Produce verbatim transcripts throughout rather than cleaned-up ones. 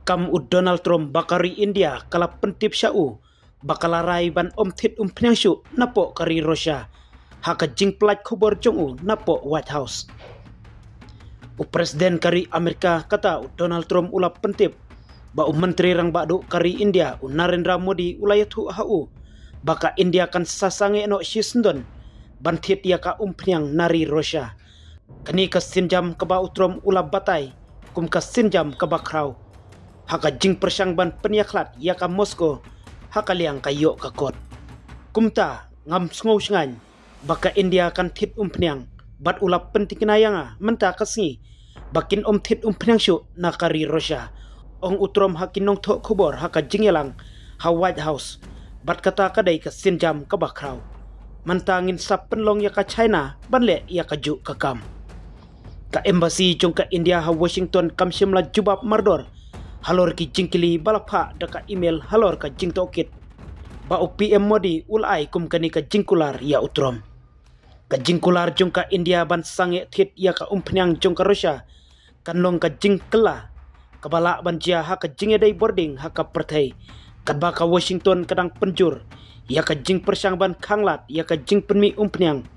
Kam u Donald Trump ba ka ri India ka la pyntip sha u ba ka la rai ban ym thied ym phniang shuh napoh ka ri Russia, ha ka jingpyllait khubor jong u napoh White House. U President ka ri Amerika kata u Donald Trump u la pyntip ba u Myntri Rangbah Duh ka ri India u Narendra Modi u la ïathuh ha u ba ka India kan sa sangeh noh shisyndon ban thied ïa ka umphniang na ri Russia. Kane ka sienjam kaba u Trump u la batai kum ka sienjam kaba khraw, ha ka jingpyrshang ban pynïakhlad ïa ka Moscow ha ka liang ka ïoh ka kot. Kumta ngam sngew shngaiñ ba ka India kan thied umphniang, bad u la pyntikna ïa nga mynta ka sngi ba kin ym thied umphniang shuh na ka ri Russia, ong u Trump ha ki nongthoh khubor ha ka jingïalang ha White House. Bad kata ka dei ka sienjam kaba khraw. Mynta ngin sa pynlong ïa ka China ban leh ïa kajuh ka kam. Ka embassy jong ka India ha Washington kam shym la jubab mardor halor ki jingkylli ba la phah da ka email halor ka jingtohkit ba u P M Modi u la ai kum kane ka jingkular ïa u Trump. Ka jingkular jong ka India ban sangeh thied ïa ka umphniang jong ka Russia kan long ka jingkylla kaba lah ban jia ha ka jingïadei bording ha ka pyrthei, katba ka Washington ka dang pynjur ïa ka jingpyrshang ban khanglad ïa ka jingpynmih umphniang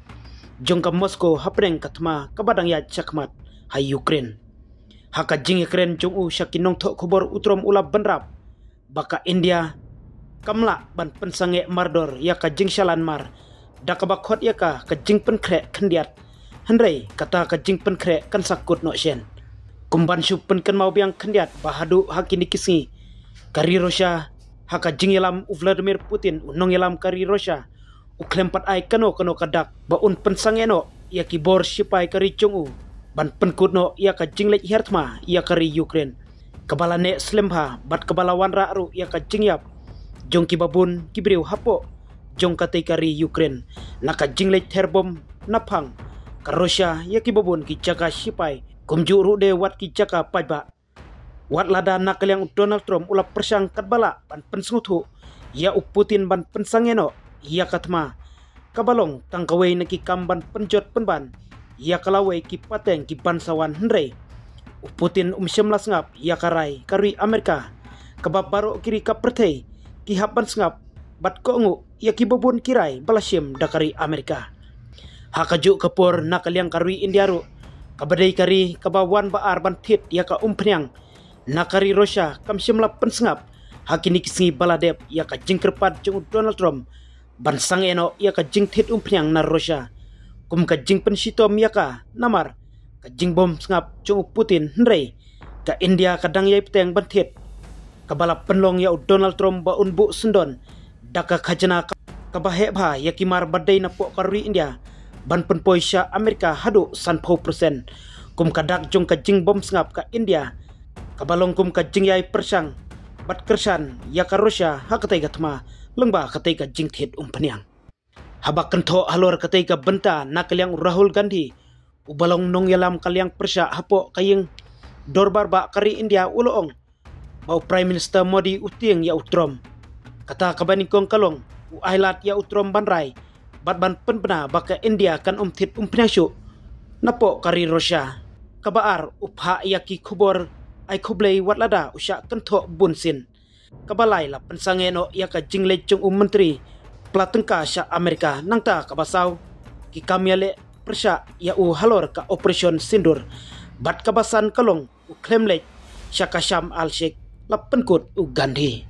jong ka Moscow hapdeng ka thma kaba dang ïaid shakhmat ha Ukraine. Ha ka jingïakren jong u sha ki nongthoh khubor u Trump u la bynrap ba ka India kam lah ban pynsangeh mardor ïa ka jingshalan mar da kaba khot ïa ka ka jingpynkhreh khyndiat, hynrei kata ka jingpynkhreh kan sa kut noh shen. Kum ban shu pynkynmaw biang khyndiat ba haduh ha kine ki sngi ka ri Russia, ha ka jingïalam u Vladimir Putin u nongïalam ka ri Russia, u khlem pat ai kano kano ka dak ba un pynsangeh noh ïa ki bor shipai ka ri jong u ban pynkut noh ïa ka jingleit hiar thma ïa ka ri Ukraine, kaba la neh slem bha bad kaba la wanrah ruh ïa ka jingïap jong kiba bun ki briew hapoh jong katei ka ri Ukraine na ka jingleit ther bom naphang ka Russia ïa kiba bun ki jaka shipai, kumjuh ruh de wat ki jaka paidbah. Wat lada na ka liang u Donald Trump u la pyrshang katba lah ban pynsngewthuh ïa u Putin ban pynsangeh noh ïa ka thma, kaba long tang kawei na ki kam ban pynjot pynban ïa ka lawei ki pateng ki ban sa wan, hynrei u Putin um shym la sngap ïa ka rai ka ri Amerika, kaba baroh ki ri ka pyrthei ki hap ban sngap bad kohnguh ïa kiba bun ki rai ba la shim da ka ri Amerika. Ha kajuh ka por na ka liang ka ri India ruh, kaba dei ka ri kaba wan ba ar ban thied ïa ka umphniang na ka ri Russia, kam shym la pynsngap ha kine ki sngi ba la dep ïa ka jingkyrpad jong u Donald Trump ban sangeh noh ïa ka jingthied umphniang na Russia kum ka jingpynshitom ïa ka namar ka jingbymsngap jong u Putin, hynrei ka India ka dang ïai bteng ban thied, kaba la pynlong ïa u Donald Trump ba un buh syndon da ka khajna ka, kaba heh bha ïa ki mar ba dei napoh ka ri India ban pynpoi sha Amerika haduh sanphew percent kum ka dak jong ka jingbymsngap ka India, kaba long kum ka jingïai pyrshang bad kyrshan ïa ka Russia ha katei ka thma lyngba katei ka jingthied umphniang. Haba kynthoh halor katei ka bynta na ka liang u Rahul Gandhi, uba long nongïalam ka liang pyrshah hapoh ka ïing dorbar bah ka ri India, u la ong ba u Prime Minister Modi u tieng ïa u Trump. Kata kaba nyngkong ka long u ailad ïa u Trump ban rai bad ban pynbna ba ka India kan ym thied umphniang shuh napoh ka ri Russia. Kaba ar, u phah ïa ki khubor ai khublei wat lada u shah kynthoh bunsien. Kaba lai, la pynsangeh noh ïa ka jingleit jong u Myntri pla tyngka sha Amerika. Nangta kaba saw, ki kam ïaleh pyrshah ïa u halor ka Operation Sindoor. Bad kaba san ka long u khlem leit sha ka Sharm el Sheikh, la pynkut u Gandhi.